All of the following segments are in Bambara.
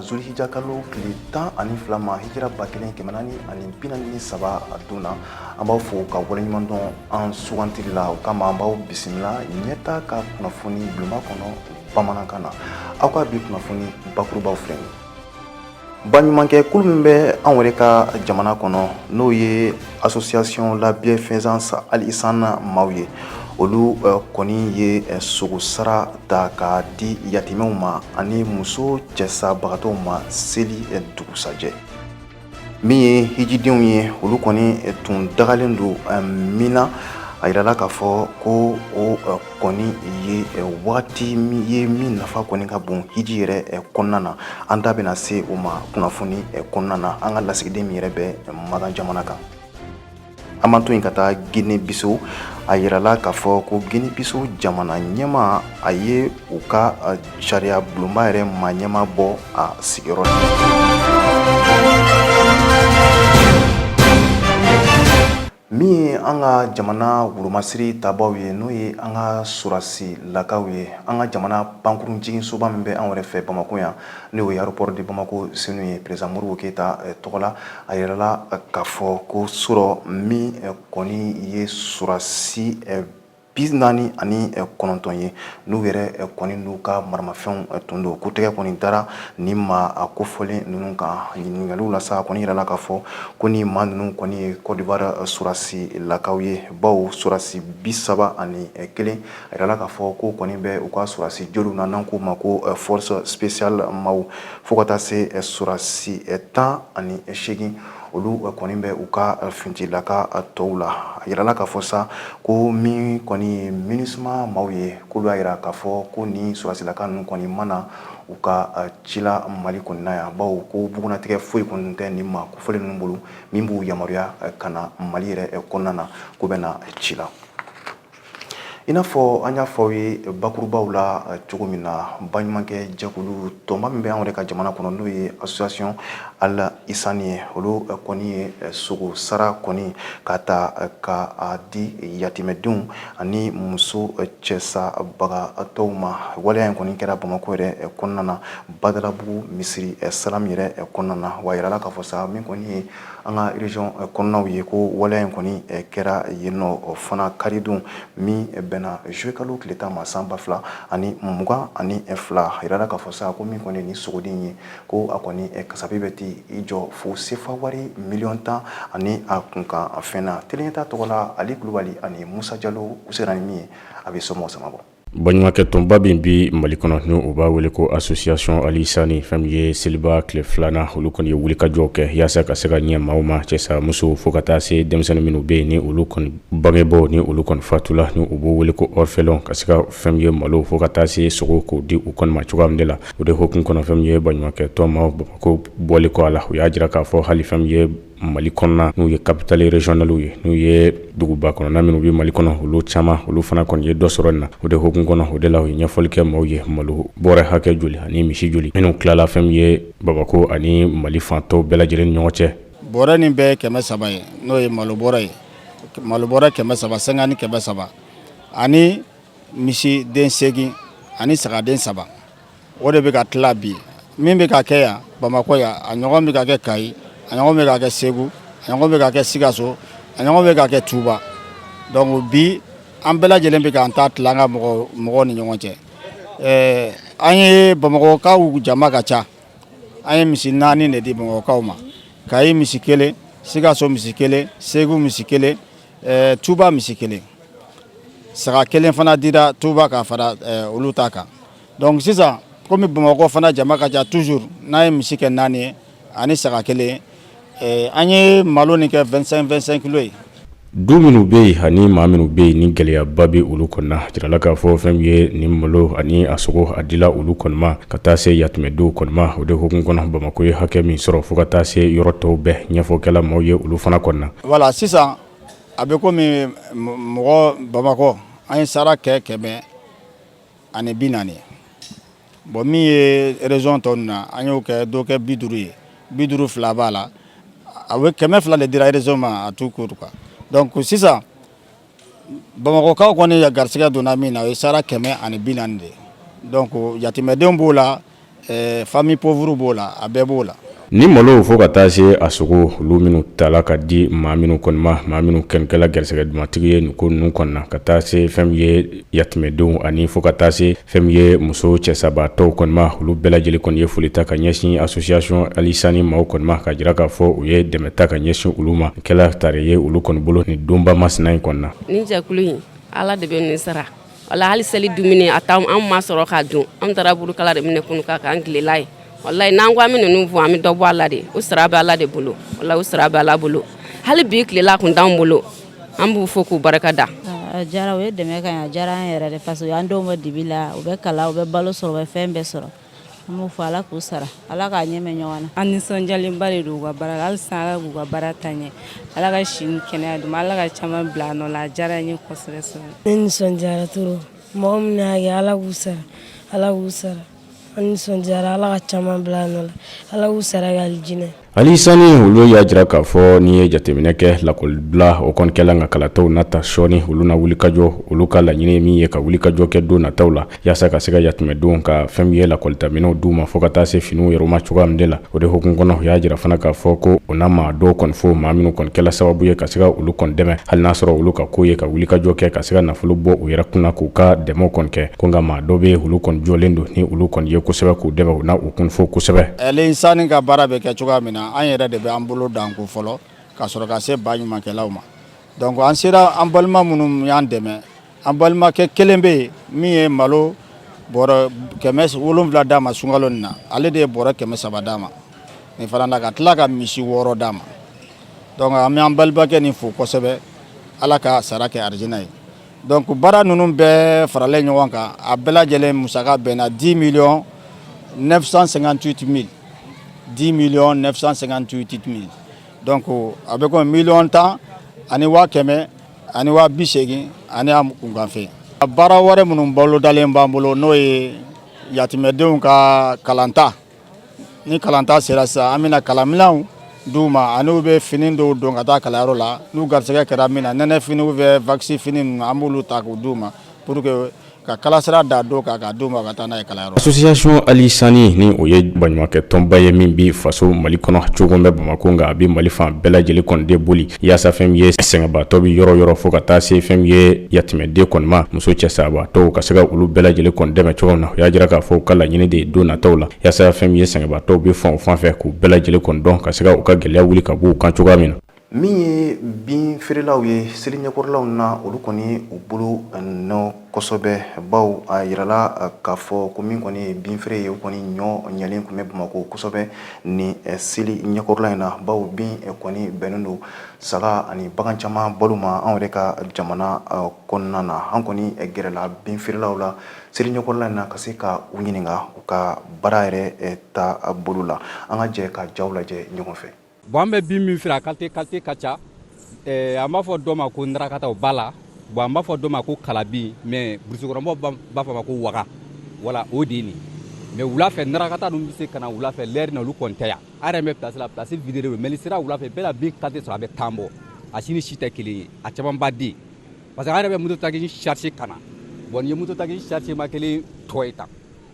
Zulhijja kalo tile 12 ma, hijira 1443 a don na. An b'aw fo ka waleɲuman dɔn an sugantili la. O kama, an b'aw bisimila Ɲɛta ka kunnafoni bulonba kɔnɔ bamanankan na. Aw ka bi kunnafoni bakurubaw filɛ nin ye. Baɲumankɛ kulu min bɛ anw yɛrɛ ka jamana kɔnɔ, n'o ye Association La Bienfaisance Al Ihsan maaw ye, olu kɔni ye sogo sara ta k'a di yatimɛw ma ani muso cɛsabagatɔw ma seli dugusajɛ. Min ye hijidenw ye, olu kɔni tun dagalen don min na, a yirala k'a fɔ ko o kɔni ye waati ye min nafa kɔni ka bon hiji yɛrɛ kɔnɔna na. An da bɛna se o ma kunnafoni kɔnɔna na, an ka lasigiden min yɛrɛ bɛ Makan jamana kan. An b'an to yen ka taa Guinée Bissau. A yirala k'a fɔ ko Guinée Bissau jamana ɲɛmaa, a ye u ka sariya bulonba yɛrɛ maa ɲɛmaa bɔ a sigiyɔrɔ la. Min ye an ka jamana wolomasiri tabaw ye, n'o ye an ka sɔrɔdasilakaw ye, an ka jamana pankurun jiginsoba min bɛ an yɛrɛ fɛ Bamakɔ yan, n'o ye aéroport de Bamako Senu ye, président Modibo Keyita tɔgɔ la, a yirala k'a fɔ ko sɔrɔ min kɔni ye sɔrɔdasi 49 ye, n'u yɛrɛ kɔni n'u ka maramafɛnw tun don, ko tɛgɛ kɔni dara ni maa kofɔlen ninnu kan. Ɲininkaliw la sa, a kɔni yirala k'a fɔ ko ni maa ninnu kɔni ye Côte d'Ivoire sɔrɔdasilakaw ye, bawo sɔrɔdasi 31, a yirala k'a fɔ ko kɔni bɛ u ka sɔrɔdasi joliw na, n'an k'u ma ko force spéciale maaw, fo ka taa se sɔrɔdasi 18, olu kɔni bɛ u ka finitigilaka tɔw la. A yirala k'a fɔ sa ko min kɔni ye MINUSMA maaw ye, k'olu y'a yira k'a fɔ ko ni sɔrɔdasilaka ninnu kɔni ma na u ka ci la Mali kɔni na yan, bawo ko bugunnatigɛ foyi kɔni tɛ nin maa kofɔlen ninnu bolo min b'u yamaruya ka na Mali yɛrɛ kɔnɔna na k'u bɛ na ci la. I n'a fɔ an y'a fɔ aw ye bakurubaw la cogo min na, baɲumankɛ jɛkulu tɔnba min bɛ anw yɛrɛ ka jamana kɔnɔ, n'o ye Association Al Ihsan ye, olu kɔni ye sogo sara kɔni ka ta ka a di yatimɛdenw ani muso cɛsabagatɔw ma. Waleya in kɔni kɛra Bamakɔ yɛrɛ kɔnɔna na, Badalabugu misiri Salam yɛrɛ kɔnɔna na. Wa a yirala k'a fɔ sa, min kɔni ye an ka région kɔnɔnaw ye, ko waleya in kɔni kɛra yen nɔ fana karidon min bɛnna juillet kalo tile 10 ma, san 2022. A yirala k'a fɔ sa ko min kɔni ni sogoden ye, ko a kɔni kasabi bɛ t'i jɔ fo sefa wari miliyɔn 10 ani a kunkan fɛn na. Télé Ɲɛta tɔgɔ la, Ali Kulubali ani Musa Jalo, u sera ni min ye, a bɛ somɔgɔw sama bɔ. Baɲumankɛ tɔnba min bɛ Mali kɔnɔ, ni u b'a wele ko Association Al Ihsan, fɛn min ye seliba tile filanan, olu kɔni ye wulikajɔ kɛ yaasa ka se ka ɲɛ maaw ma, cɛ muso, fo ka taa se denmisɛnnin minnu bɛ yen, ni olu kɔni bangebaaw ni olu kɔni fatula, ni u b'o wele ko orphelin, ka se ka fɛn min ye malo, fo ka taa se sogo, k'o di u kɔni ma cogoya min de la. O de hukumu kɔnɔ, fɛn min ye baɲumankɛ tɔn maaw Bamakɔ bɔli kɔ a la, u y'a jira k'a fɔ hali fɛn min ye Mali kɔnɔna, n'u ye capitale régionale ye, n'u ye duguba kɔnɔna minnu bɛ Mali kɔnɔ, olu caman, olu fana kɔni ye dɔ sɔrɔ nin na. O de hukumu kɔnɔ, o de la u ye ɲɛfɔli kɛ maaw ye, malo bɔrɛ hakɛ joli ani misi joli minnu tilala fɛn min ye Bamakɔ ani Mali fan tɔw bɛɛ lajɛlen ni ɲɔgɔn cɛ. Bɔrɛ nin bɛɛ ye 300 ye, n'o ye malo bɔrɛ ye, malo bɔrɛ 300, cinquante 300, ani misi den 8 ani sagaden 3, o de bɛ ka tila bi. Min bɛ ka kɛ yan Bamakɔ yan, a ɲɔgɔn bɛ ka kɛ Kayi, a ɲɔgɔn bɛ ka kɛ Segu, a ɲɔgɔn bɛ ka kɛ Sikaso, a ɲɔgɔn bɛ ka kɛ Tuba. Donc bi an bɛɛ lajɛlen bɛ k'an ta tila an ka mɔgɔ mɔgɔw ni ɲɔgɔn cɛ. An ye Bamakɔkaw jama ka ca, an ye misi 4 de di Bamakɔkaw ma: Kayi misi 1, Sikaso misi 1, Segu misi 1, Tuba misi 1, saga 1 fana dira Tuba ka fara olu ta kan. Donc sisan, komi Bamakɔ fana jama ka ca toujours, n'a ye misi kɛ 4 ye ani saga 1, an ye malo nin kɛ 25 25 kilos ye. Du minnu bɛ yen ani maa minnu bɛ yen ni gɛlɛyaba bɛ olu kɔnɔna, jirala k'a fɔ fɛn min ye nin malo ani a sogo, a dila olu kɔni ma, ka taa se yatimɛdenw kɔni ma. O de hukumu kɔnɔ, Bamakɔ ye hakɛ min sɔrɔ, fo ka taa se yɔrɔ tɔw bɛɛ, ɲɛfɔkɛla maaw ye olu fana kɔnɔna. Voilà, sisan a bɛ komi mɔgɔ Bamakɔ, an ye sara kɛ 140. Bon, min ye région tɔ ninnu na, an y'o kɛ dɔ kɛ 50 ye, 52 b'a la. A bɛ 200 de dira région ma a tout court quoi. Donc sisan Bamakɔkaw kɔni garisɛgɛ donna min na, o ye sara 140 de ye. Donc yatimɛdenw b'o la. Famille pauvre b'o la, a bɛɛ b'o la. Ni malo fo ka taa se a sogo, olu minnu tala ka di maa minnu kɔni ma, maa minnu kɛnikɛla garisɛgɛ dumatigi ye nin ko ninnu kɔni na, ka taa se fɛn min ye yatimɛdenw ani fo ka taa se fɛn min ye muso cɛsabaatɔw kɔni ma, olu bɛɛ lajɛlen kɔni ye foli ta ka ɲɛsin association Alisani maaw kɔni ma, ka jira k'a fɔ u ye dɛmɛ ta ka ɲɛsin olu ma. Kɛla tare ye olu kɔni bolo ni donba masina in kɔni na. Nin jɛkulu in, Ala de bɛ nin sara. Wala hali seli dumuni a taa an ma sɔrɔ ka dun. An taara burukala de minɛ kun k'an tilela ye. Walayi, n'an ko an bɛ ninnu fɔ, an bɛ dɔ bɔ a la de. O sara bɛ Ala de bolo. Wala o sara bɛ Ala bolo. Hali bi tilela kun t'anw bolo. An b'u fo k'u barika da. A diyara, u ye dɛmɛ ka a diyara an yɛrɛ de, parce que an denw bɛ dibi la, u bɛ kalan, u bɛ balo sɔrɔ, u bɛ fɛn bɛɛ sɔrɔ. An b'u fɔ, Ala k'u sara, Ala k'a ɲɛmɛ ɲɔgɔn na. An nisɔndiyalenba de don u ka baara la. Halisa Ala k'u ka baara ta ɲɛ, Ala ka si ni kɛnɛya d'u ma, Ala ka caman bila a nɔ la. A diyara n ye kosɛbɛ kosɛbɛ. Ne nisɔndiyara trop. Mɔgɔ min y'a kɛ, Ala k'u sara, Ala k'u sara. An nisɔndiyara, Ala ka caman bila a nɔ la, Ala k'u sara kɛ alijinɛ. Alisani olu y'a jira k'a fɔ n'i ye jateminɛ kɛ lakɔlibila o kɔni kɛla, nka kalataw nata sɔɔni, olu na wulikajɔ, olu ka laɲini min ye ka wulikajɔ kɛ don nataw la yaasa ka se ka yatimɛdenw ka fɛn min ye lakɔlitaminɛw d'u ma, fo ka taa se finiw yɛrɛ ma cogoya min de la. O de hukumu kɔnɔ, u y'a jira fana k'a fɔ ko o na maa dɔw kɔni fo, maa minnu kɔni kɛla sababu ye ka se ka olu kɔni dɛmɛ, hali n'a sɔrɔ olu ka ko ye ka wulikajɔ kɛ ka se ka nafolo bɔ u yɛrɛ kunna k'u ka dɛmɛw kɔni kɛ, ko nka maa dɔ bɛ olu kɔni jɔlen don ni olu kɔni ye kosɛbɛ k'u dɛmɛ, u na u kun fo kosɛbɛ. Alisani ka baara bɛ kɛ cogoya min na, an yɛrɛ de bɛ an bolo dan ko fɔlɔ ka sɔrɔ ka se ba ɲumankɛlaw ma. Donc an sera an balima minnu y'an dɛmɛ, an balimakɛ kelen bɛ yen min ye malo bɔrɔ 700 d'a ma sunkalo nin na. Ale de ye bɔrɔ 300 d'a ma nin fana na, ka tila ka misi 6 d'a ma. Donc an bɛ an balimakɛ nin fo kosɛbɛ, Ala ka sara kɛ arijinɛ ye. Donc baara ninnu bɛɛ faralen ɲɔgɔn kan, a bɛɛ lajɛlen musaka bɛnna 10 millions 958 mille, 10 millions 958 mille. Donc a bɛ komi 10 miliyɔn ani 100 000 ani 80 000 ani a kunkanfɛn. Baara wɛrɛ minnu bolodalen b'an bolo, n'o ye yatimɛdenw ka kalanta. Ni kalanta sera sisan, an bɛna kalanminɛnw d'u ma, ani u bɛ fini dɔw don ka taa kalanyɔrɔ la, n'u garisɛgɛ kɛra min na, nɛnɛ fini ou bien vaccin fini ninnu, an b'olu ta k'u d'u ma pour que ka kalasira da dɔw kan ka d'u ma ka taa n'a ye kalanyɔrɔ. Association Alisani, ni o ye baɲumankɛ tɔnba ye min bi faso Mali kɔnɔ cogo bɛ Bamakɔ, nka a bɛ Mali fan bɛɛ lajɛlen kɔni de boli yaasa fɛn min ye sɛgɛnbaatɔ bɛ yɔrɔ yɔrɔ, fo ka taa se fɛn min ye yatimɛden kɔni ma, muso cɛ sabaatɔw, ka se ka olu bɛɛ lajɛlen kɔni dɛmɛ cogo min na. U y'a jira k'a fɔ u ka laɲini de ye don nataw la yaasa fɛn min ye sɛgɛnbaatɔw bɛ fan o fan fɛ, k'u bɛɛ lajɛlen kɔni dɔn, ka se ka u ka gɛlɛya wuli ka bɔ u kan cogoya min na. Min ye bin feerelaw ye seli ɲɛkɔrɔlaw na, olu kɔni u bolo nɔ kosɛbɛ, baw a yirala k'a fɔ ko min kɔni ye bin feere ye, o kɔni ɲɔ ɲɛlen tun bɛ Bamakɔ kosɛbɛ ni seli ɲɛkɔrɔla in na, baw bin kɔni bɛnnen don saga ani bagan caman balo ma anw yɛrɛ ka jamana kɔnɔna na. An kɔni gɛrɛla bin feerelaw la seli ɲɛkɔrɔla in na ka se ka u ɲininka u ka baara yɛrɛ ta bolo la. An ka jɛ ka jaw lajɛ ɲɔgɔn fɛ. Bon, an bɛ bin min feere, a qualité ka ca. An b'a fɔ dɔ ma ko narakata, o b'a la. Bon, an b'a fɔ dɔ ma ko kalabin, mais burusikɔnɔmɔgɔw b'a fɔ ma ko waga. Voilà, o de ye nin. Mais wula fɛ, narakata ninnu bɛ se ka na wula fɛ, l'heure na, olu kɔni tɛ yan. An yɛrɛ bɛ place la, place vide de don, mais ni sera wula fɛ, bɛɛ la bin qualité sɔrɔ, a bɛ 10 bɔ. A si ni si tɛ kelen ye, a caman ba den, parce que an yɛrɛ bɛ moto taxi charger ka na. Bon, ni ye moto taxi charger ma kelen tɔ ye tan,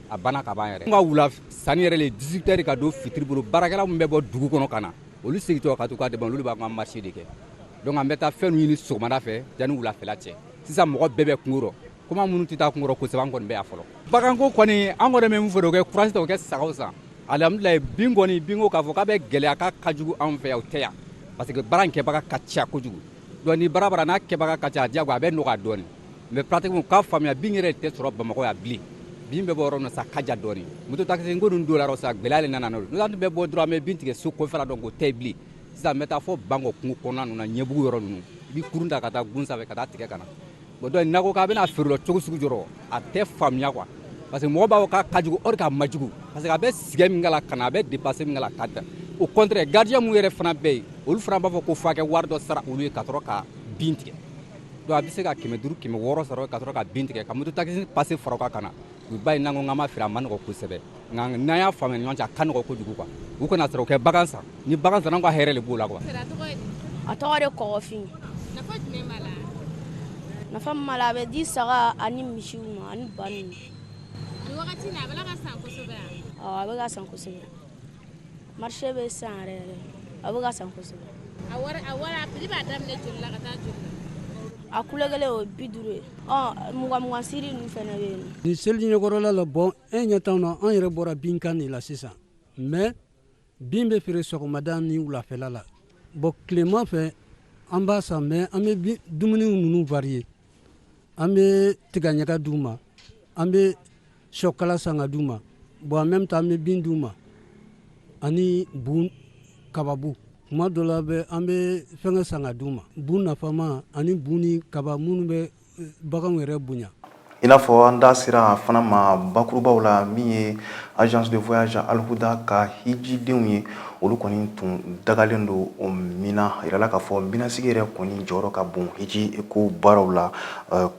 a banna ka ban yɛrɛ. N ka wula sanni yɛrɛ le 18 heures ka don fitiri bolo, baarakɛla min bɛ bɔ dugu kɔnɔ ka na, olu segintɔ ka t'u ka dɛmɛ, olu b'an ka marché de kɛ. Donc an bɛ taa fɛn ɲini sɔgɔmada fɛ yanni wulafɛla cɛ. Sisan mɔgɔ bɛɛ bɛ kungo rɔ, komi an minnu tɛ taa kungo rɔ kosɛbɛ, an kɔni bɛ yan fɔlɔ. Baganko kɔni, an kɔni bɛ min fɔ, o kɛ courage ta, o kɛ sagaw san. Alhamdulilayi, bin kɔni, binko k'a fɔ k'a bɛ gɛlɛya k'a ka jugu anw fɛ yan, o tɛ yan, parce que baara in kɛbaga ka ca kojugu. Donc ni baara bara n'a kɛbaga ka ca, a diyagoya a bɛ nɔgɔya dɔɔni. Mais pratiquement, k'a faamuya, bin yɛrɛ tɛ sɔrɔ Bamakɔ yan bilen. Bin bɛ bɔ yɔrɔ min na sa, ka ja dɔɔni. Moto taxi ko ninnu don la sa, gɛlɛya de nana n'o ye. N'o tɛ, an tun bɛ bɔ dɔrɔn, an bɛ bin tigɛ so kɔfɛla dɔn, k'o tɛ bilen. Sisan n bɛ taa fɔ Bankɔ kungo kɔnɔna ninnu na, Ɲɛbugu yɔrɔ ninnu, i bɛ kurun ta ka taa gun sanfɛ ka taa tigɛ ka na. Bon, donc n'a ko k'a bɛna feere la cogo sugu jɔrɔ, a tɛ faamuya quoi, parce que mɔgɔ b'a fɔ k'a ka jugu, or k'a ma jugu, parce que a bɛ sɛgɛn min k'a la ka na, a bɛ dépenser min k'a la ka da. Au contraire, gardien mun yɛrɛ fana bɛ yen, olu fana b'a fɔ ko f'a kɛ wari dɔ sara olu ye ka sɔrɔ ka bin tigɛ. Donc a bɛ se ka 500, 600 sɔrɔ ka sɔrɔ ka bin tigɛ, ka moto taxi passer fara o kan ka na. U ba ye, n'an ko k'an ma feere, a ma nɔgɔ kosɛbɛ, nka n'an y'a faamuya ni ɲɔgɔn cɛ, a ka nɔgɔ kojugu quoi. U kana sɔrɔ u kɛ bagan san, ni bagan sanna, an ka hɛrɛ de b'o la quoi. A tɔgɔ de kɔgɔfin. Nafa jumɛn b'a la? Nafa min b'a la, a bɛ di saga ani misiw ma ani ba ninnu. Nin wagati in na, a bɛ ka san kosɛbɛ. A bɛ ka san kosɛbɛ. Marché bɛ san yɛrɛ yɛrɛ, a bɛ ka san kosɛbɛ. A wari, a wari, a prix b'a daminɛ joli la ka taa joli la? A kulo kelen o ye 50 ye. Ɔ 20 20 siri ninnu fana bɛ yen. Nin seli ɲɛkɔrɔla la, bɔn, e ɲɛ t'anw na, an yɛrɛ bɔra binkan de la sisan, mais bin bɛ feere sɔgɔmada ni wulafɛla la. Bɔn, tilema fɛ an b'a san, mais an bɛ dumuni ninnu varier. An bɛ tigaɲaga d'u ma, an bɛ sɔkala san ka d'u ma. Bon, en même temps an bɛ bin d'u ma ani bu kababu. Tuma dɔ la bɛ an bɛ fɛngɛ san ka d'u ma, bu nafama ani bu ni kaba minnu bɛ baganw yɛrɛ bonya. I n'a fɔ an da sera fana ma bakurubaw la, min ye agence de voyage Alhuda ka hijidenw ye, olu kɔni tun dagalen don o min na. A yirala k'a fɔ minasigi yɛrɛ kɔni jɔyɔrɔ ka bon hiji ko baaraw la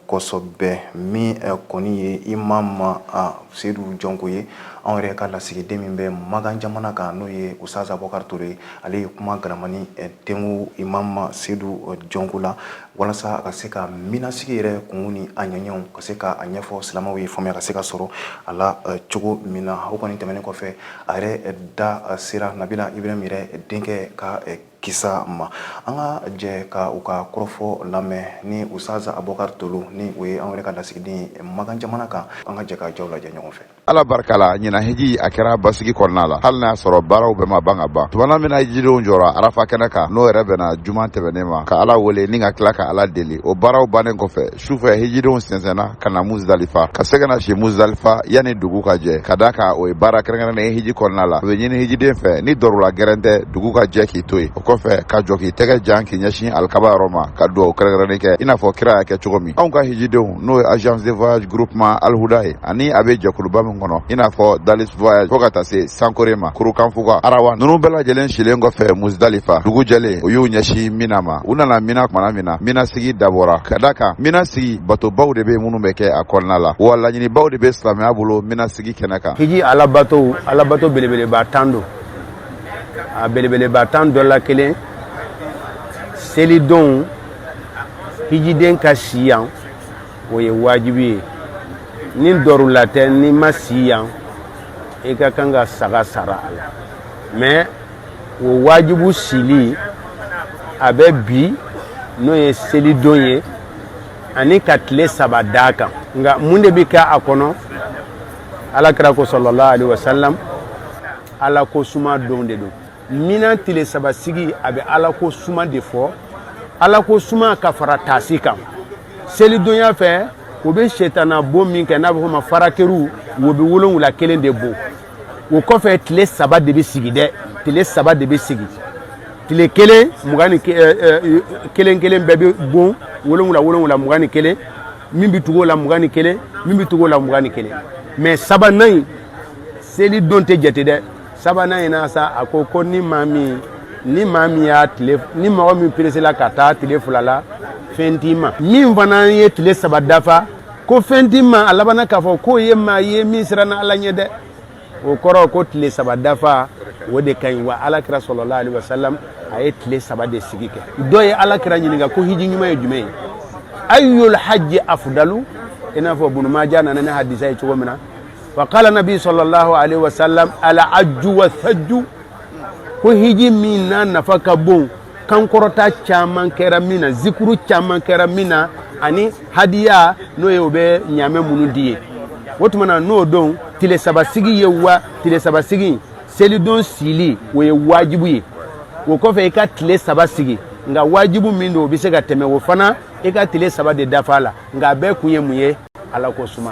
kosɛbɛ. Min kɔni ye Imam Seyidu Jɔnko ye, anw yɛrɛ ka lasigiden min bɛ Makan jamana kan, n'o ye Ustaz Abubakar Ture ye, ale ye kuma galamani tengu Imam Seyidu Jɔnko la, walasa a ka se ka minasigi yɛrɛ kun ni a ɲɛɲɛw ka se ka a ɲɛfɔ silamɛw ye, faamuya ka se ka sɔrɔ a la cogo min na. O kɔni tɛmɛnen kɔfɛ, a yɛrɛ da sera Nabila Ibrahim yɛrɛ denkɛ ka kisa ma. An ka jɛ ka u ka kɔrɔfɔ lamɛn ni Ustaz Abubakar Tolo, ni o ye anw yɛrɛ ka lasigiden ye Makan jamana kan. An ka jɛ ka jaw lajɛ ɲɔgɔn fɛ. Ala barika la, ɲinan hiji a kɛra basigi kɔnɔna la, hali n'a y'a sɔrɔ baaraw bɛɛ ma ban ka ban. Tumana min na hijidenw jɔra Arafa kɛnɛ kan, n'o yɛrɛ bɛnna juma tɛmɛnen ma, ka Ala wele ni ka tila ka Ala deli, o baaraw bannen kɔfɛ, sufɛ hijidenw sɛnsɛnna ka na Muzdalifa, ka se ka na si Muzdalifa yanni dugu ka jɛ, ka d'a kan o ye baara kɛrɛnkɛrɛnnen ye hiji kɔnɔna la. O bɛ ɲini hijiden fɛ, ni dɔrɔla gɛrɛn tɛ, dugu ka jɛ k'i to yen. O kɔfɛ, ka jɔ k'i tɛgɛ jan k'i ɲɛsin alikaba yɔrɔ ma, ka dugawu kɛrɛnkɛrɛnnen kɛ, i n'a fɔ kira y'a kɛ cogo min. Anw ka hijidenw, n'o ye agence de voyage groupement Alhuda ye, ani a bɛ jɛkuluba min kɔnɔ, i n'a fɔ Dalis voyage, fo ka taa se Sankore ma, Kurukanfuga, Arawa, ninnu bɛɛ lajɛlen silen kɔfɛ Muzdalifa, dugu jɛlen, u y'u ɲɛsin Mina ma. U nana Mina kumana min na, Mina sigi dabɔra, ka d'a kan Mina sigi batobaw de bɛ minnu bɛ kɛ a kɔnɔna la, wa laɲinibaw de bɛ silamɛya bolo Mina sigi kɛnɛ kan. Hiji alabato, alabato belebeleba 10 don. A belebeleba 10 dɔ la kelen, selidonw, hijiden ka si yan, o ye wajibi ye. Ni dɔrula tɛ, n'i ma si yan, i ka kan ka saga sara a la. Mais o wajibu sili a bɛ bi, n'o ye selidon ye, ani ka tile 3 d'a kan. Nka mun de bɛ kɛ a kɔnɔ? Ala kira ko sallallahu alaihi wasallam, Ala ko suma don de don. Mina tile 3 sigi, a bɛ Ala ko suma de fɔ, Ala ko suma ka fara taasi kan. Selidonya fɛ, o bɛ setana bon min kɛ, n'a bɛ f'o ma farakeru, wo bɛ 71 de bon. O kɔfɛ, tile 3 de bɛ sigi dɛ, tile 3 de bɛ sigi. Tile kelen, 21 kelen bɛɛ bɛ bon, 70 70, 21. Min bɛ tugu o la, 21. Min bɛ tugu o la, 21. Mais sabanan in, seli don tɛ jate dɛ. Sabanan in na sa, a ko ko ni maa min y'a tile, ni mɔgɔ min peresela ka taa tile 2 la, fɛn t'i ma. Min fana ye tile 3 dafa, ko fɛn t'i ma. A labanna k'a fɔ k'o ye maa ye min siranna Ala ɲɛ dɛ. O kɔrɔ ko tile 3 dafa, o de ka ɲi. Wa Ala kira sallallahu alaihi wasallam, a ye tile 3 de sigi kɛ. Dɔ ye Ala kira ɲininka ko hiji ɲuman ye jumɛn ye? Ayyul hajji afdalu? I n'a fɔ Bunu Maja nana ni hadisa ye cogo min na. Wa qala nabi sallallahu alaihi wasallam, al ajju wa thajju, ko hiji min n'a nafa ka bon, kankɔrɔta caman kɛra min na, zikuru caman kɛra min na, ani hadiya, n'o ye o bɛ ɲaamɛ minnu di ye. O tuma na, n'o don tile 3 sigi ye, wa tile 3 sigi, selidon sili, o ye wajibu ye. O kɔfɛ, i ka tile 3 sigi. Nka wajibu min don, o bɛ se ka tɛmɛ o fana, i ka tile 3 de dafa a la. Nka a bɛɛ kun ye mun ye? Ala ko suma.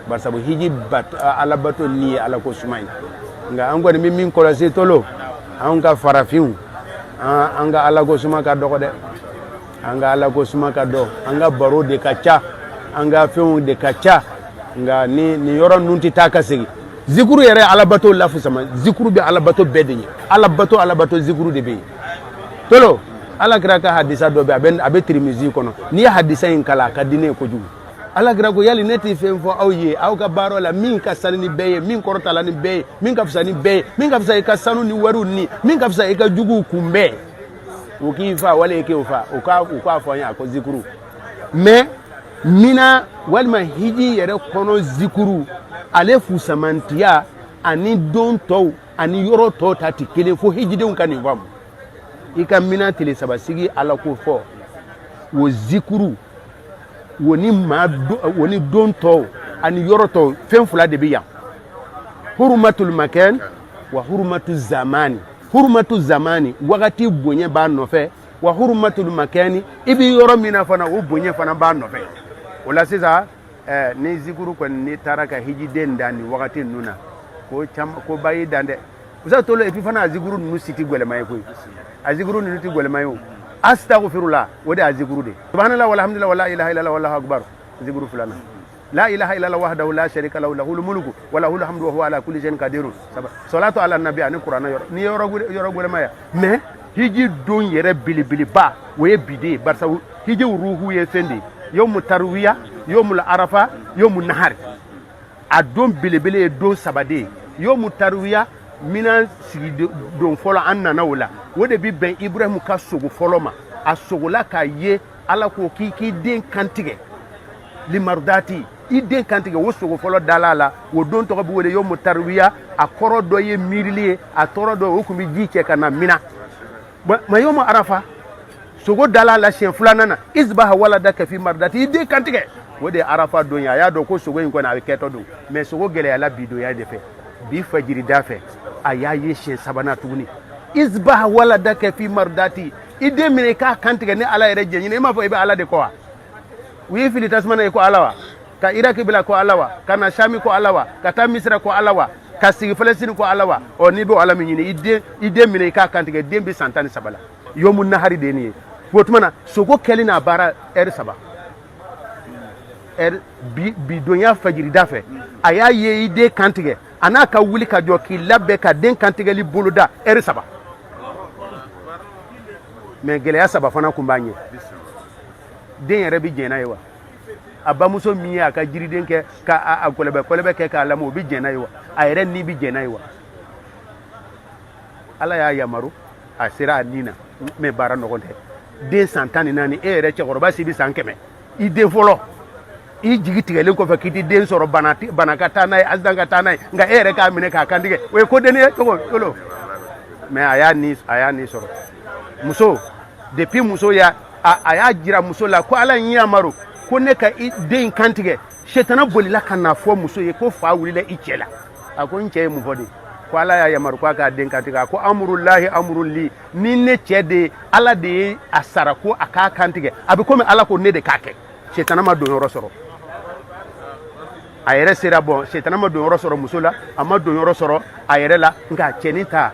Barisabu hiji alabato ni ye ala ko suma ye. Nka an kɔni bɛ min kɔlɔsi tolo, anw ka farafinw, an ka ala ko suma ka dɔgɔ dɛ, an ka ala ko suma ka dɔgɔ. An ka baro de ka ca, an ka fɛnw de ka ca. Nka ni nin yɔrɔ ninnu tɛ taa ka segin. Zikuru yɛrɛ, alabato lafusama, zikuru bɛ alabato bɛɛ de ɲɛ. Alabato, alabato, zikuru de bɛ yen tolo. Ala kira ka hadisa dɔ bɛ, a bɛ Tirimizi kɔnɔ. N'i ye hadisa in kalan, a ka di ne ye kojugu. Ala kira ko: yali ne tɛ fɛn fɔ aw ye aw ka baaraw la, min ka sanu ni bɛɛ ye, min kɔrɔtala ni bɛɛ ye, min ka fisa ni bɛɛ ye, min ka fisa i ka sanu ni wariw ni min ka fisa i ka juguw kunbɛn, o k'i fa wala i k'o fa, u k'a fɔ an ye? A ko zikuru. Mais mina walima hiji yɛrɛ kɔnɔ, zikuru ale fusamantiya. ani don tɔw ani yɔrɔ tɔw ta tɛ kelen fo hijidenw ka nin faamu. I ka mina tile saba sigi Ala ko fɔ o zikuru o ni maa o ni don tɔw ani yɔrɔ tɔw, fɛn fila de bɛ yan: hurumatul makan wa hurumatu zamani. Hurumatu zamani, wagati bonya b'a nɔfɛ, wa hurumatul makani, i bɛ yɔrɔ min na fana, o bonya fana b'a nɔfɛ. O la sisan, ni zikuru kɔni n'i taara ka hijiden dan nin wagati ninnu na, ko caman ko ba y'i dan dɛ. Usa tolo. Et puis fana, a zikuru ninnu si tɛ gwɛlɛma ye koyi, a zikuru ninnu tɛ gwɛlɛma ye. O astagfirullah, o de ye a zikuru de. Subhanallah, walhamdulillah, wala ilaha illallah, wallahu akbar, zikuru filanan. La ilaha illallah wahdahu la sharika lahu, lahul mulku wa lahul hamdu wa huwa ala kulli shay'in qadirun. Saba salatu ala nabi ani kuranɛ yɔrɔ ni yɔrɔ gwɛlɛma ya. Mais hiji don yɛrɛ belebeleba, o ye bi de ye, barisa hiji ruhu ye fɛn de ye: yomu tarwiya, yomul arafa, yomu nahari. A don belebele ye don saba de ye. Yomu tarwiya, minan sigi don fɔlɔ, an nana o la, o de bi bɛn Ibrahimu ka sogo fɔlɔ ma. A sogola k'a ye Ala ko k'i k'i den kantigɛ, limardati, i den kantigɛ. O sogo fɔlɔ dala la, o don tɔgɔ bɛ wele yomu tarwiya. A kɔrɔ dɔ ye miirili ye, a tɔɔrɔ dɔ o tun bɛ ji cɛ ka na mina ma. Yomu arafa, sogo dala la siɲɛ filanan na, isbaha waladaka fi mardati, i den kantigɛ, o de ye arafa don ye. A y'a dɔn ko sogo in kɔni a bɛ kɛtɔ don, mais sogo gɛlɛyala bi donya de fɛ. Bi fajirida fɛ, a y'a ye siɲɛ sabanan tuguni, isbaha waladaka fi mardati, i den minɛ i k'a kantigɛ ni Ala yɛrɛ jɛ ɲini. I m'a fɔ i bɛ Ala de kɔ wa? U y'i fili tasuma na i ko Ala wa? Ka Iraki bila ko Ala wa? Ka na Sami ko Ala wa? Ka taa Misira ko Ala wa? Ka sigi Falɛsini ko Ala wa? Ɔ, n'i bɛ Ala min ɲini, i den minɛ i k'a kantigɛ. Den bɛ san 13 la. Yomu nahari de ye nin ye. O tuma na, sogo kɛli n'a baara ɛri saba, ɛri bi bidonya fajirida fɛ, a y'a ye i den kantigɛ, a n'a ka wuli ka jɔ k'i labɛn ka den kantigɛli boloda ɛri saba. Mais gɛlɛya saba fana kun b'a ɲɛ. Den yɛrɛ bɛ jɛn n'a ye wa? A bamuso min ye a ka jiriden kɛ ka a kɔlɛbɛ kɔlɛbɛ kɛ k'a lamɔ, o bɛ jɛn n'a ye wa? A yɛrɛ ni bɛ jɛn n'a ye wa? Ala y'a yamaru, a sera a ni na, mais baara nɔgɔn tɛ. Den san 14, e yɛrɛ cɛkɔrɔba si bɛ san 100, i den fɔlɔ, i jigi tigɛlen kɔfɛ k'i tɛ den sɔrɔ, bana ka taa n'a ye, accident ka taa n'a ye, nka e yɛrɛ k'a minɛ k'a kantigɛ, o ye ko denni ye cogo tolo. Mais a y'a ni sɔrɔ. Muso, depuis muso y'a a y'a jira muso la ko Ala ye yamaru ko ne ka i den kantigɛ, setana bolila ka na fɔ muso ye ko fa wulila i cɛ la. A ko n cɛ ye mun fɔ de? Ko Ala y'a yamaru ko a k'a den kantigɛ. A ko amurulahi amuruli, ni ne cɛ de ye, Ala de ye a sara ko a k'a kantigɛ, a bɛ komi Ala ko ne de k'a kɛ. Setana ma don yɔrɔ sɔrɔ, a yɛrɛ sera. Bɔn, setana ma don yɔrɔ sɔrɔ muso la, a ma don yɔrɔ sɔrɔ a yɛrɛ la. Nka cɛnin ta,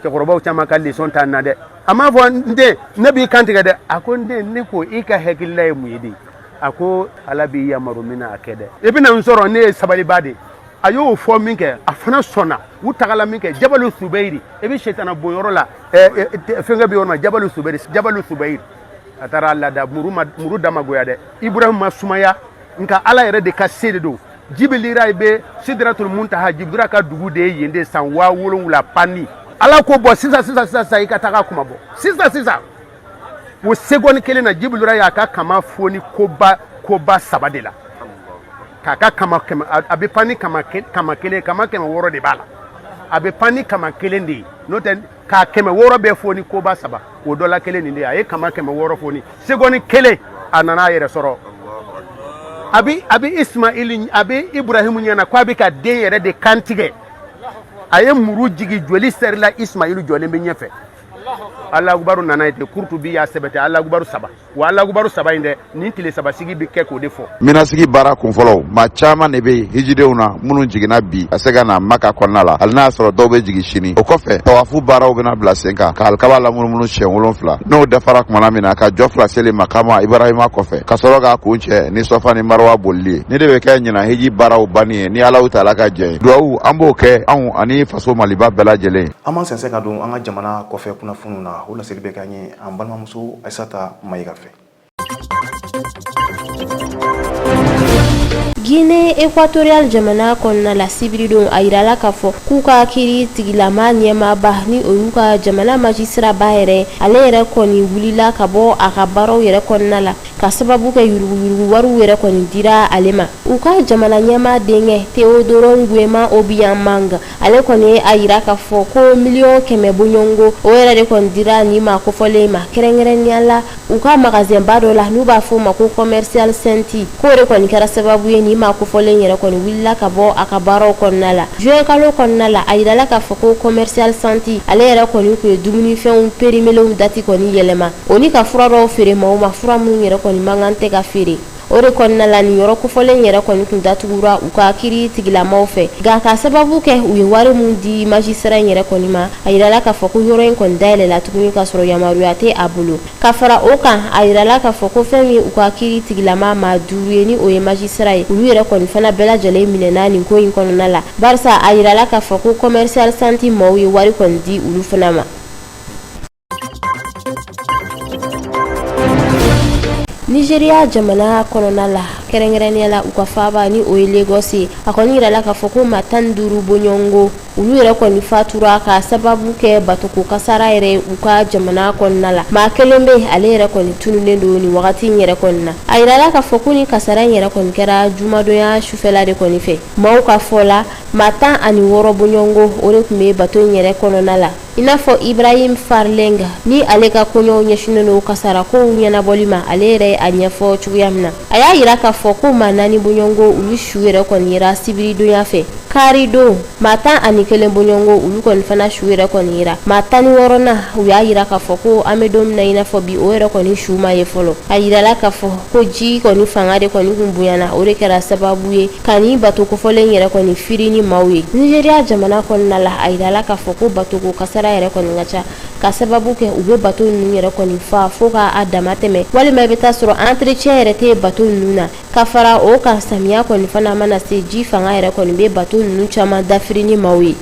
cɛkɔrɔbaw caman ka leçon ta na dɛ. A m'a fɔ n den, ne b'i kantigɛ dɛ. A ko n den, ne ko i ka hakilila ye mun ye de? A ko Ala b'i yamaru min na, a kɛ dɛ, i bɛna n sɔrɔ, ne ye sabaliba de. A y'o fɔ min kɛ, a fana sɔnna. U tagala min kɛ jabalu subayiri, i bɛ setana bon yɔrɔ la, fɛnkɛ bɛ yɔrɔ ma, jabalu subayiri, jabalu subayiri. A taara lada, muru ma muru da ma goya dɛ, Ibrahim ma sumaya, nka Ala yɛrɛ de ka se de don. Jibirila bɛ Sidiratul Muntaha, Jibirila ka dugu de ye yen de, san 7000 panni. Ala ko bɔ sisan sisan sisan sisan, i ka taga kuma bɔ sisan sisan. O seconde kelen na, Jibirila y'a ka kama foni koba saba de la k'a ka kama kɛmɛ. A bɛ pan ni kama kelen, kama 600 de b'a la, a bɛ pan ni kama kelen de ye, n'o tɛ k'a 600 bɛɛ foni koba saba, o dɔ la kelen nin de ye. A ye kama 600 foni seconde kelen, a nana a yɛrɛ sɔrɔ. A bɛ Ismaili, a bɛ Ibrahimu ɲɛna ko a bɛ ka den yɛrɛ de kantigɛ. A ye muru jigin, joli sɛrila, Ismaili jɔlen bɛ ɲɛfɛ. Alakubaru nana ye ten. Kurutubi y'a sɛbɛtɛ alakubaru saba wa, alakubaru saba in dɛ, nin tile saba sigi bɛ kɛ k'o de fɔ. Minasigi baara kunfɔlɔw, maa caman de bɛ hijidenw na minnu jiginna bi ka se ka na Maka kɔnɔna la, hali n'a y'a sɔrɔ dɔw bɛ jigin sini. O kɔfɛ, tawafu baaraw bɛna bila sen kan ka alikaba lamunumunu siɲɛ wolonfila. N'o dafara kumana min na, ka jɔ fila seli makama Ibrahima kɔfɛ, ka sɔrɔ k'a kuncɛ ni Sɔfa ni Marwa bolili ye. Nin de bɛ kɛ ɲinan hiji baaraw banni ye, ni Alahu taala ka jɛn ye. Duwawu an b'o kɛ anw ani faso Maliba bɛɛ lajɛlen. An b'an sɛnsɛn ka don an ka jamana kɔfɛ kunnafoniw na. O laseli bɛ kɛ an ye an balimamuso Ayisata Mayiga fɛ. Guinée. Guinée équatoriale jamana kɔnɔna la, sibiridon a yirala k'a fɔ k'u ka kiiri tigilama ɲɛmaaba, ni o y'u ka jamana magistrat ba yɛrɛ, ale yɛrɛ kɔni wulila ka bɔ a ka baaraw yɛrɛ kɔnɔna la ka sababu kɛ yuruguyurugu wariw yɛrɛ kɔni dira ale ma. U ka jamana ɲɛmaa denkɛ Teodoro Nguema Obiang Mangue, ale kɔni ye a yira k'a fɔ ko miliyɔn 100 bɔɲɔgɔnko, o yɛrɛ de kɔni dira nin maa kofɔlen ma, kɛrɛnkɛrɛnnenya la u ka magasinba dɔ la n'u b'a fɔ o ma ko Commercial Santi, k'o de kɔni kɛra sababu ye nin maa kofɔlen yɛrɛ kɔni wulila ka bɔ a ka baaraw kɔnɔna la. Juin kalo kɔnɔna la, a yirala k'a fɔ ko Commercial Santi, ale yɛrɛ kɔni tun ye dumunifɛnw périmélenw dati kɔni yɛlɛma, o ni ka fura dɔw feere maaw ma, fura minnu yɛrɛ kɔni man kan tɛ ka feere. O de kɔnɔna la, nin yɔrɔ kofɔlen yɛrɛ kɔni tun datugura u ka kiiri tigilamaw fɛ, nka ka sababu kɛ u ye wari min di magistrat in yɛrɛ kɔni ma, a yirala k'a fɔ ko yɔrɔ in kɔni dayɛlɛla tuguni ka sɔrɔ yamaruya tɛ a bolo. Ka fara o kan, a yirala k'a fɔ ko fɛn min u ka kiiri tigilama maa duuru ye, ni o ye magistrat ye, olu yɛrɛ kɔni fana bɛɛ lajɛlen minɛna nin ko in kɔnɔna la, barisa a yirala k'a fɔ ko Commercial Santi maaw ye wari kɔni di olu fana ma. Nigeria jamana kɔnɔna la, kɛrɛnkɛrɛnnenya la u ka faaba ni o ye Lagos ye, a kɔni yirala k'a fɔ ko maa 15 bɔɲɔgɔnko, olu yɛrɛ kɔni fatura ka sababu kɛ batoko kasara yɛrɛ u ka jamana kɔnɔna la. Maa kelen bɛ, ale yɛrɛ kɔni tununnen don nin wagati in yɛrɛ kɔni na. A yirala k'a fɔ ko ni kasara in yɛrɛ kɔni kɛra jumadonya sufɛla de kɔni fɛ. Maaw ka fɔ la, maa 16 bɔɲɔgɔnko, o de tun bɛ bato in yɛrɛ kɔnɔna la. I n'a fɔ Ibrahim Farlenga, ni ale ka koɲɛw ɲɛsinnen don kasara kow ɲɛnabɔli ma, ale yɛrɛ a ɲɛfɔ cogoya min na, a y'a yira k'a fɔ ko maa naani bɔɲɔgɔnko, olu su yɛrɛ kɔni yera sibiridonya fɛ. Karidon, maa 11 bɔɲɔgɔnko, olu kɔni fana su yɛrɛ kɔni yera. Maa 16nan, u y'a yira k'a fɔ ko an bɛ don min na i n'a fɔ bi, o yɛrɛ kɔni su ma ye fɔlɔ. A yirala k'a fɔ ko ji kɔni fanga de kɔni kun bonyana, o de kɛra sababu ye ka nin bato kofɔlen yɛrɛ kɔni firi ni maaw ye. Nigeria jamana kɔnɔna la, a yirala k'a fɔ ko batoko kasara yɛrɛ kɔni ka ca ka sababu kɛ u bɛ bato ninnu yɛrɛ kɔni fa fo k'a dama tɛmɛ, walima i bɛ taa sɔrɔ entretien yɛrɛ tɛ bato ninnu na. Ka fara o kan, samiya kɔni fana mana se, ji fanga yɛrɛ kɔni bɛ bato ninnu caman dafiri ni maaw ye.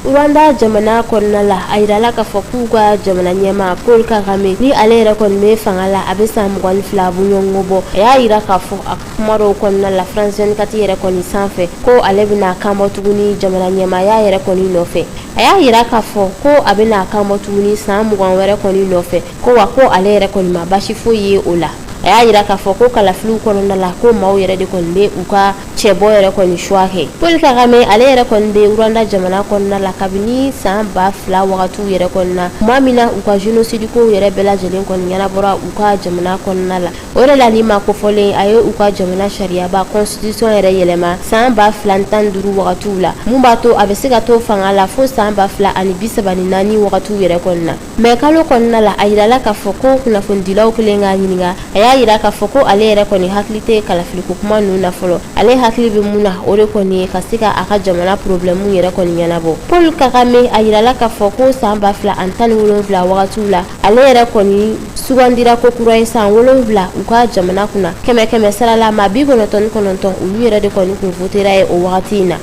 Rwanda jamana kɔnɔna la, a yirala k'a fɔ k'u ka jamana ɲɛmaa Paul Kagame, ni ale yɛrɛ kɔni bɛ fanga la, a bɛ san 22 bɔɲɔgɔnko bɔ, a y'a yira k'a fɔ a kuma dɔw kɔnɔna la France 24 yɛrɛ kɔni sanfɛ ko ale bɛna kan bɔ tuguni jamana ɲɛmaaya yɛrɛ kɔni nɔfɛ. A y'a yira k'a fɔ ko a bɛna kan bɔ tuguni san 20 wɛrɛ kɔni nɔfɛ, ko wa ko ale yɛrɛ kɔni ma basi foyi ye o la. A y'a yira k'a fɔ ko kalafiliw kɔnɔna la, ko maaw yɛrɛ de kɔni bɛ u ka cɛbɔ yɛrɛ kɔni choix kɛ. Paul Kagame, ale yɛrɛ kɔni bɛ Rwanda jamana kɔnɔna la kabini san 2000 wagatiw yɛrɛ kɔni na, tuma min na u ka génocide kow yɛrɛ bɛɛ lajɛlen kɔni ɲɛnabɔra u ka jamana kɔnɔna la. O de la nin maa kofɔlen, a ye u ka jamana sariyaba constitution yɛrɛ yɛlɛma san 2015 wagatiw la, mun b'a to a bɛ se ka to fanga la fo san 2034 wagatiw yɛrɛ kɔni na. Mɛ kalo kɔnɔna la, a yirala k'a fɔ ko kunnafonidilaw kɛlen k'a ɲininka, a y'a yira k'a fɔ ko ale yɛrɛ kɔni hakili tɛ kalafiliko kuma ninnu na fɔlɔ. Ale hakili bɛ mun na, o de kɔni ye ka se ka a ka jamana problème yɛrɛ kɔni ɲɛnabɔ. Paul Kagame, a yirala k'a fɔ ko san 2017 wagatiw la, ale yɛrɛ kɔni sugandira ko kura ye san 7 u ka jamana kunna. Kɛmɛ kɛmɛ sara la, maa 99, olu yɛrɛ de kɔni kun votera ye o wagati in na.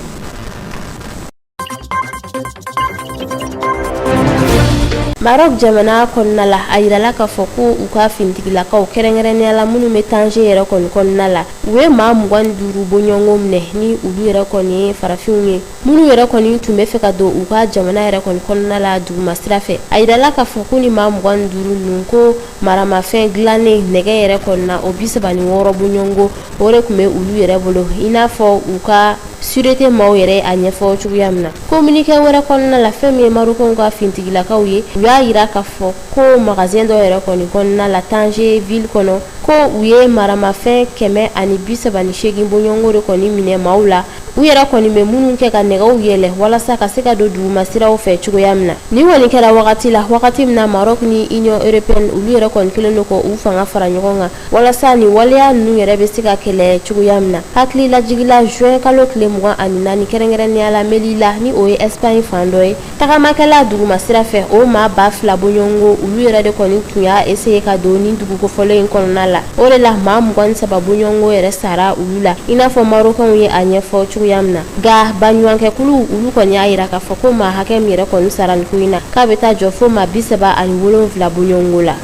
Maroc jamana kɔnɔna la, a yirala k'a fɔ ko u ka finitigilakaw, kɛrɛnkɛrɛnnenya la minnu bɛ Tanger yɛrɛ kɔni kɔnɔna la, u ye maa 25 bɔɲɔgɔnko minɛ, ni olu yɛrɛ kɔni ye farafinw ye, minnu yɛrɛ kɔni tun bɛ fɛ ka don u ka jamana yɛrɛ kɔni kɔnɔna la duguma sira fɛ. A yirala k'a fɔ ko ni maa 25 ninnu, ko maramafɛn dilannen nɛgɛ yɛrɛ kɔni na, o 36 bɔɲɔgɔnko, o de tun bɛ olu yɛrɛ bolo, i n'a fɔ u ka Sûreté maaw yɛrɛ a ɲɛfɔ cogoya min na. Communiqué wɛrɛ kɔnɔna la, fɛn min ye Marocains ka finitigilakaw ye, u y'a yira k'a fɔ ko magasin dɔ yɛrɛ kɔni kɔnɔna la Tanger ville kɔnɔ, ko u ye maramafɛn 138 bɔɲɔgɔnko de kɔni minɛ maaw la, u yɛrɛ kɔni bɛ minnu kɛ ka nɛgɛw yɛlɛ walasa ka se ka don duguma siraw fɛ cogoya min na. Nin kɔni kɛra wagati la, wagati min na Maroc ni Union européenne, olu yɛrɛ kɔni kɛlen don k'u fanga fara ɲɔgɔn kan walasa nin waleya ninnu yɛrɛ bɛ se ka kɛlɛ cogoya min na. Hakili lajigila, juin kalo tile 24, kɛrɛnkɛrɛnnenya la Melilla, ni o ye Espagne fan dɔ ye, tagamakɛla duguma sira fɛ, o maa 2000 bɔɲɔgɔnko, olu yɛrɛ de kɔni tun y'a essayer ka don nin dugu kofɔlen in kɔnɔna la. O de la maa 23 bɔɲɔgɔnko yɛrɛ sara olu la, i n'a fɔ Marocains ye a ɲɛfɔ cogoya min na. Nka baɲumankɛkuluw, olu kɔni y'a yira k'a fɔ ko maa hakɛ min yɛrɛ kɔni sara nin ko in na, k'a bɛ taa jɔ fo maa 37 bɔɲɔgɔnko la.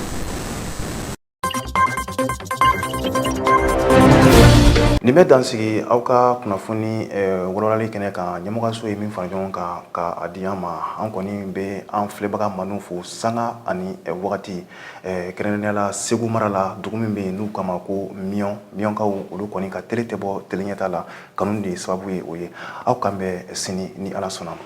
Nin bɛ dan sigi aw ka kunnafoni walawalali kɛnɛ kan, ɲɛmɔgɔso ye min fara ɲɔgɔn kan ka a di an ma. An kɔni bɛ an filɛbaga maaninw fo sanga ani wagati, kɛrɛnkɛrɛnnenya la Segu mara la, dugu min bɛ yen n'u k'a ma ko Miɲɔn. Miɲɔnkaw olu kɔni ka télé tɛ bɔ télé ɲɛta la, kanu de ye sababu ye o ye. Aw k'an bɛn sini ni Ala sɔnna ma.